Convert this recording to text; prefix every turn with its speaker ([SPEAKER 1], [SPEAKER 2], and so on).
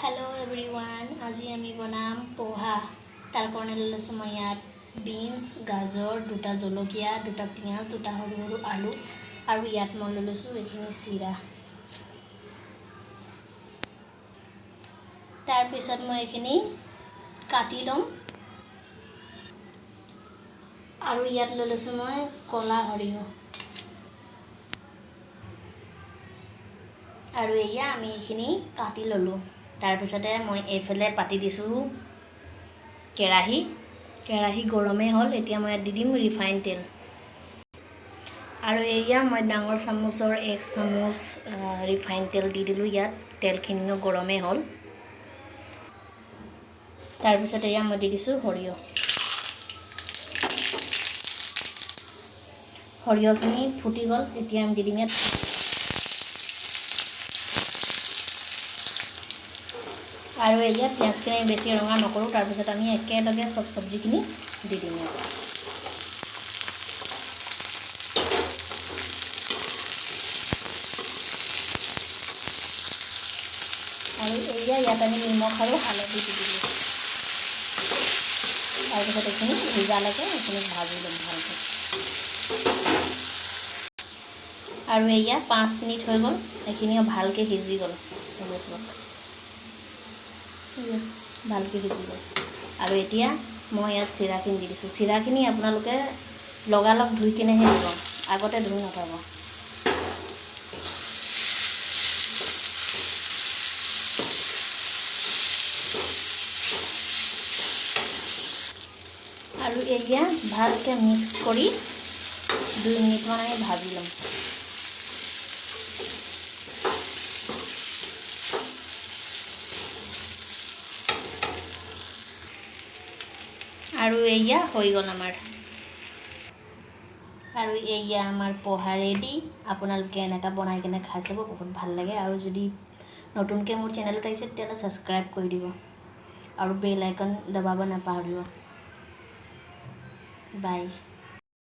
[SPEAKER 1] Hello' everyone, আজি আমি বনাম পোহা। তাৰ কাৰণে লৈ লৈছোঁ মই ইয়াত বিনছ, গাজৰ, দুটা জলকীয়া, দুটা পিঁয়াজ, দুটা সৰু সৰু আলু আৰু ইয়াত মই লৈ লৈছোঁ এইখিনি চিৰা। তাৰপিছত মই এইখিনি কাটি ল'ম আৰু ইয়াত লৈ লৈছোঁ মই ক'লা সৰিয়হ। আৰু এয়া আমি এইখিনি কাটি ল'লোঁ। তাৰপিছতে মই এইফালে পাতি দিছোঁ কেৰাহী। কেৰাহী গৰমেই হ'ল, এতিয়া মই ইয়াত দি দিম ৰিফাইন তেল। আৰু এয়া মই ডাঙৰ চামুচৰ 1 চামুচ ৰিফাইন তেল দি দিলোঁ ইয়াত। তেলখিনিও গৰমেই হ'ল। তাৰপিছত এয়া মই দি দিছোঁ সৰিয়হ। সৰিয়হখিনি ফুটি গ'ল, এতিয়া আমি দি দিম ইয়াত আৰু এয়া পিঁয়াজখিনি আমি বেছি ৰঙা নকৰোঁ। তাৰপিছত আমি একেলগে চব চব্জিখিনি দি দিম ইয়াত। আৰু এয়া ইয়াত আমি নিমখ আৰু হালধি দি দিলোঁ। তাৰপিছত এইখিনি সিজালৈকে এইখিনি ভাজি ল'ম ভালকৈ। আৰু এয়া 5 মিনিট হৈ গ'ল, এইখিনিও ভালকৈ সিজি গ'ল। ভালকৈ সিজি গ'ল। আৰু এতিয়া মই ইয়াত চিৰাখিনি দি দিছোঁ। চিৰাখিনি আপোনালোকে লগালগ ধুই কিনেহে দিব, আগতে ধুই নথ'ব। আৰু এয়া ভালকৈ মিক্স কৰি 2 মিনিটমান আমি ভাজি ল'ম। আৰু এয়া হৈ গ'ল আমাৰ। আৰু এয়া আমাৰ পোহা ৰেডি। আপোনালোকে এনেকুৱা বনাই কিনে খাই চাব, বহুত ভাল লাগে। আৰু যদি নতুনকৈ মোৰ চেনেলত আহিছে তেতিয়াহ'লে ছাবস্ক্ৰাইব কৰি দিব আৰু বেল আইকন দবাব নাপাহৰিব। বাই।